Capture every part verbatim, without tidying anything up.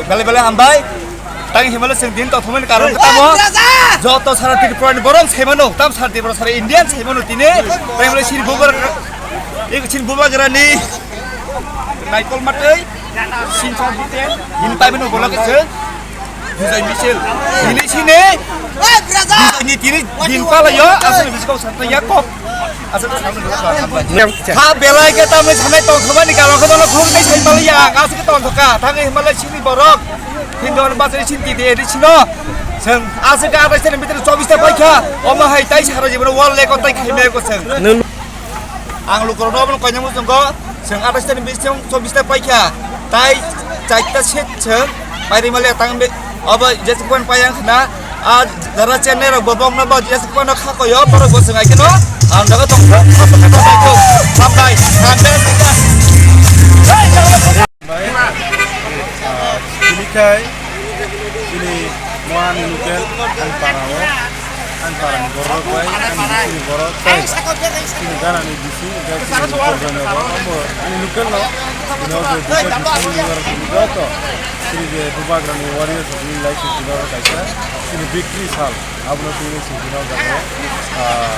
Belai belai hambai. Tang himala sing din tongthokmani karon tamo. Joto sara Tripura ni borok saimano, tam sara Tripura sara Indian saimano tini. Tang himala sini bubar, ek sini bubagrani naikol matwi, sini sara buten, hini taimano bolak se. Bujai misil. Ini sini. Ini tini din palayo, asal biskau santai ya kok. Asal santai ya kok. Ha belai ke tamni sanai tongthokmani karon kono khuk dai sai palayo, asal ke tongthoka. Tang himala sini borok. Hindon basri sini di edi sino. Seng asal ke atai sini bitir chobis ta paikha. Oma hai tai sara jibon wall leko tai khaime ko seng. Ang lukurokno obono koinai muchungo, chwng atais tani bising chobis ta paikha, tai chaita set chwng pairi mali tang be, obo jesa kuan payang khna, a jara Chennai rok bo bokno bo jesa kuan kha koyo, borok bo chwng aikeno, ang jaga tong, hambai, hambai, hambai. Bai, ah, chini khai, chini moani local, ani para o, ani para ni borok bai, ani bisi ni borok tai, chini gana ni bisi, chini program ni borok, amo ani local no, chini o je duka bisi ni borok chini joto, chini je bubagra ni warriors ni lai chini borok kaisa, chini victory sal. Abono tini swijino jaga, ah,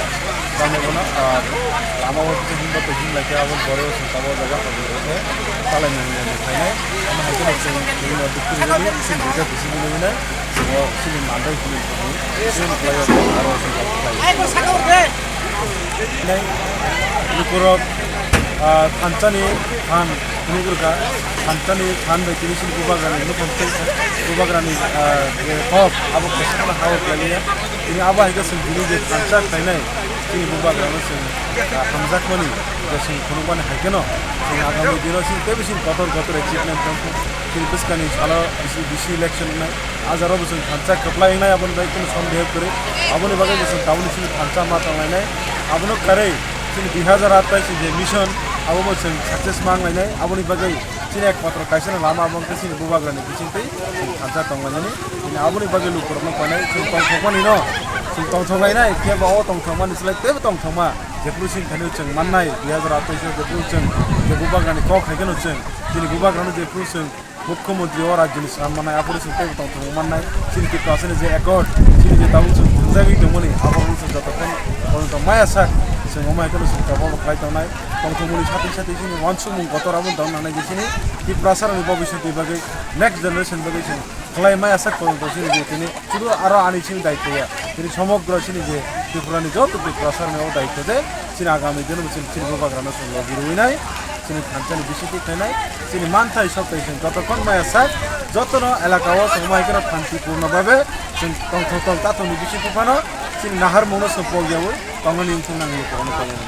tamo bono, ah, lama o tei himba tei himlai khe abo borok se tamo jaga tamo khe salai nang nang khainai. Amo hai kheno chwng tini no dukhu rini sini rwjak bisi bini hwnwi sini mandai hwnwi sini sini khlai o aro sini khlai o. Nai lukurok, ah, thansa ni than. Hwnwi rwkha, thansa ni than bai tini chini bubagra ni, bubagra ni, ah, je kok, abo kaisa phano ha o khlai ya. Tini abo hai khe chwng tini je thansa khlainai, chini bubagra no chwng, ah, hamjakmani, je chwng phunukmani hai kheno, chwng agami dino chini teibo chini kotor kotor achievement tongkha. Chini bwskani salo bisi, bisi election wngnai, ah jaro bo chwng thansa kwplai wngnai, aboni bai kunu sondeho kwrwi. Aboni bagwi bo chwng tabukni chini thansa ma tonglainai, abono kwrwi chini dui hazar atai chini je mission, abo bo chwng success ma wnglainai, aboni bagwi. Chini ekmatro kaisa no lama abo wngkha chini bubagra ni bisingtwi chwng thansa tonglainani. Chini aboni bagwi lukurokno koinai chwng tongthokmani no, chwng tongthok lainai, phiya ba o tongthokmani slai teibo tongthokma. Jephru chini thani chwng mannai, dui hazar atais o jephru chwng je bubagra ni kok hai kheno chwng, chini bubagra no jephru chwng mukhyamantri o rajyo ni swnam mannai, aphuru chwng teibo tongthok mannai. Chini Tiprasa ni je accord, chini je tabuk chwng thwngjagwi tongmani, abo wngkha chwng jotokhon, bono tong maya sak, chwng omo hai kheno chwng tabuk khlai tongnai. Tongthokmani satwi satwi chini uansukmung kotor abo tong nangnai je chini Tiprasa rokni bobiswtni bagwi, next generation bagwi chwng khlai maya sak porjonto chini je tini sudu aro ani chini daityo ya. Tini somogro chini je Tripura ni joto Tiprasa rokni o daityo je chini agami dino bo chini, chini bubagra no chwng logi rwinai, chini thansa ni bisingtwi khlainai, chini manthai sokthai chwng jotokhon maya sak, jotono elaka o chwng omo hai kheno shanti purno bhabe chwng tongthok tong tathokni bisingtwi phano chini naharmung no chwng pokyaui tongmani wngthung nang hinwi tongmani tongmani.